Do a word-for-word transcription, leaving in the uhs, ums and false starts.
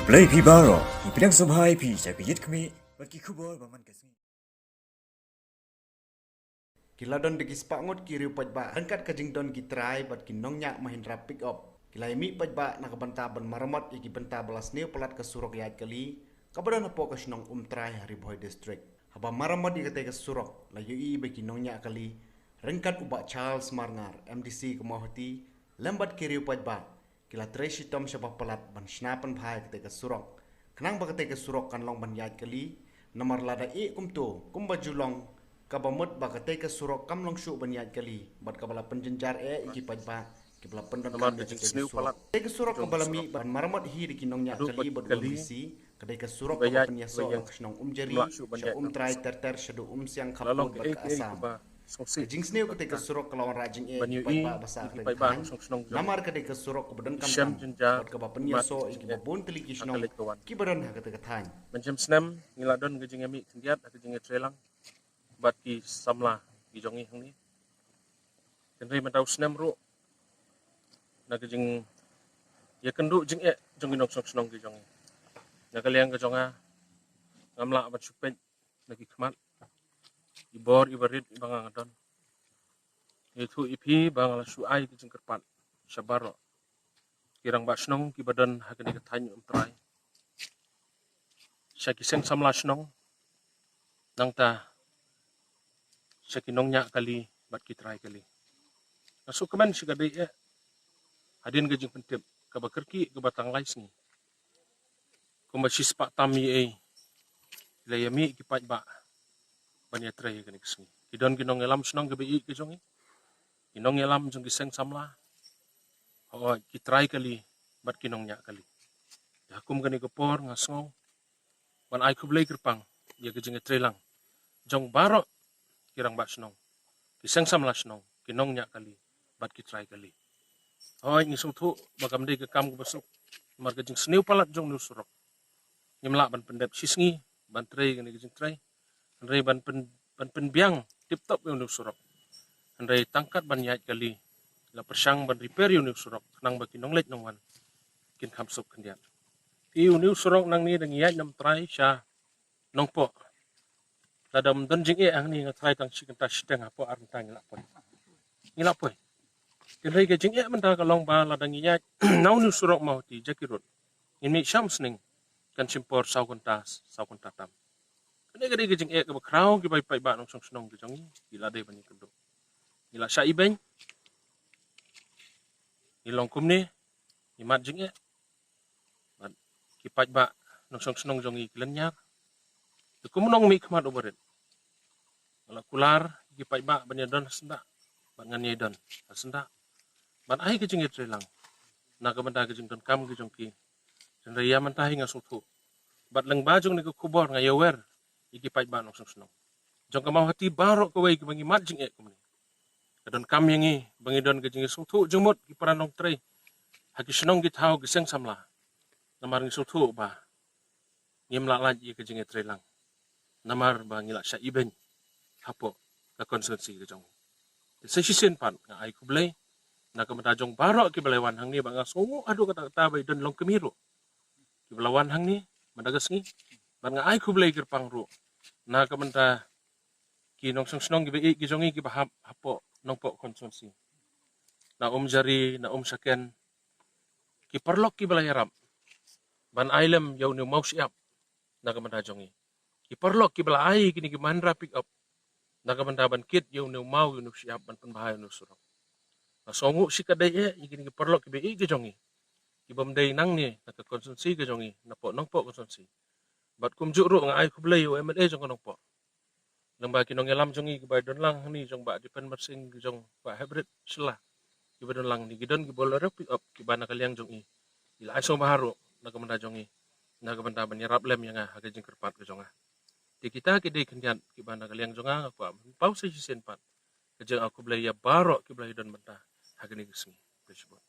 Khublei phi baroh, ngi pdiang sngewbha ïa phi sha ka Ïit Khmih bad ki khubor ba man ka sngi. Ki la don da ki spah ngut ki riew paidbah ryngkat ka jingdon ki trai bad ki nongñiah Mahindra pickup. Ki la ïa mih paidbah na ka bynta ban maramot ïa ki bynta ba la sniew palat ka surok ïaid kali kaba don hapoh ka shnong Umtrai ha Ri Bhoi District. Haba maramot ïa katei ka surok, la ïohi ba ki nongñiah kali ryngkat u Bah Charles Marngar, M D C ka Mawhati, lem bad ki riew paidbah, ki la trei shitom shaba palat ban shna pynbha ïa katei ka surok, khnang ba katei ka surok kan long ban ïaid kali. Namar lada ïeh kumto, kumba ju long, kaba mut ba katei ka surok kam long shuh ban ïaid kali bad kaba la pynjynjar eh ïa ki paidbah kiba la pyndonkam ïa katei ka surok. Katei ka surok kaba la mih ban maramot hi da ki nongñiah kali bad u M D C, ka dei ka surok kaba pynïasoh na ka shnong Umjari sha Umtrai ter ter shaduh Umsiang khappud bad ka Assam. Ka jingsniew katei ka surok ka la wanrah jingeh ïa ki paidbah ba sah khlem thain, namar ka dei ka surok kaba donkam tam bad kaba pynïasoh ïa kiba bun tylli ki shnong kiba don ha katei ka thaiñ. Mynjem snem ngi la don ka jingïamih khyndiat ha ka jingïatreilang bad ki samla ki jong ngi hangne. Hynrei mynta u snem ruh, na ka jingïakynduh jingeh jong ki nongshong shnong ki jong ngi, na ka liang ka jong nga, ngam lah ban shu peit na ki khmat i bor iba rit iba nga nga don. Ïathuh ïa phi ba nga la shu ai ka jingkyrpad sha baroh ki rangbah shnong kiba don ha kane ka thaiñ Umtrai, sha ki seng samla shnong, nangta sha ki nongñiah kali bad ki trai kali. Nga sngewkmen shi ka dei eh hadien ka jingpyntip kaba kyrkieh kaba tang lai sngi, kumba shispah tam ïa ei, la ïamih ki paidbah ban ïatrei ha kane ka sngi. Ki don ki nongïalam shnong kiba ïeit ki jong ngi, ki nongïalam jong ki seng samla, hooid, ki trai kali bad ki nongñiah kali. Ïa kum kane ka por nga sngew ban ai khublei kyrpang ïa ka jingïatreilang jong baroh ki rangbah shnong, ki seng samla shnong, ki nongñiah kali bad ki trai kali. Hooid, ngi sngewthuh ba kam dei ka kam kaba suk, namar ka jingsniew palat jong une u surok, ngim lah ban pyndep shi sngi ban trei kane ka jingtrei, hynrei ban pyn, ban pynbiang tip top ïa une u surok. Hynrei tang kat ban ïaid kali, la pyrshang ban repair ïa une u surok khnang ba ki nongleit nongwan kin kham suk khyndiat. Phi, une u surok nangne da ngi ïaid na Umtrai sha Nongpoh, lada ym don jingeh hangne nga tharai tang shi kynta shiteng hapoh ar kynta ngi lah poi. Ngi lah poi. Hynrei ka jingeh mynta ka long ba lada ngi ïaid na une u surok Mawhati Jakhir Road, ngin mih sha Umsning kan shim por saw kynta, saw kynta tam. Kane ka dei ka jingeh kaba khraw kiba ïa paidbah nongshong shnong ki jong ngi ki la dei ban ïakynduh. Ngi la shah ibeiñ, ngi long kumne, ngi mad jingeh, bad ki paidbah nongshong shnong jong ngi ki lynñiar. Te kumno ngi mih khmat uba rit? Nga la kular ïa ki paidbah ban ïadon ha syndah, bad ngan ïadon ha syndah, ban ai ka jingïatreilang na ka bynta ka jingdonkam ki jong ki. Hynrei ïa mynta hi nga sngewthuh, bad lyngba jong kane ka khubor nga ïawer ïa ki paidbah nongshong shnong jong ka Mawhati baroh kawei kiba ngi mad jingeh kumne. Ka donkam ïa ngi ba ngi don ka jingïasngewthuh jingmut ki para nongtrei ha ki shnong ki thaw ki seng samla. Namar ngi sngewthuh ba ngim lah lait ïa ka jingïatreilang, namar ba ngi la shah ibeiñ hapoh ka constituency ka jong ngi. Te sa shisien pat nga ai khublei na ka bynta jong baroh kiba la wan hangne, ba nga sngewnguh haduh katta katta ba i don longkmie ruh kiba la wan hangne mynta ka sngi. Bad nga ai khublei kyrpang ruh na ka bynta ki nongshong shnong kiba ïeit ki jong ngi kiba hap hapoh Nongpoh constituency, na Umjari, na Umshaken, ki paralok kiba la ïarap ban ai lem ïa une u maw shyiap na ka bynta jong ngi. Ki paralok kiba la ai kine ki Mahindra pickup na ka bynta ban kit ïa une u maw, ïa une u shyiap, ban pynbha ïa une u surok. Nga sngewnguh shikatdei eh ïa kine ki paralok kiba ïeit ki jong ngi, kibym dei nangne na ka constituency ka jong ngi, napoh Nongpoh constituency. Bad kumjuh ruh nga ai khublei ïa u M L A jong ka Nongpoh, lyngba ki nongïalam jong ngi kiba don lang hangne, jong Bah Dipen Marsing, jong Bah Hybrid Shylla, kiba don lang hangne, ki don ki Bolero pickup kiba na ka liang jong ngi, ki la ai sngewbha ruh na ka bynta jong ngi, na ka bynta ban ïarap lem ïa nga ha ka jingkyrpad ka jong nga. Te kita ki dei khyndiat kiba na ka liang jong nga, nga kwah ban paw sa shisien pat ka jingai khublei ïa baroh kiba la ïadon bynta ha kane ka sngi. Khublei shibun.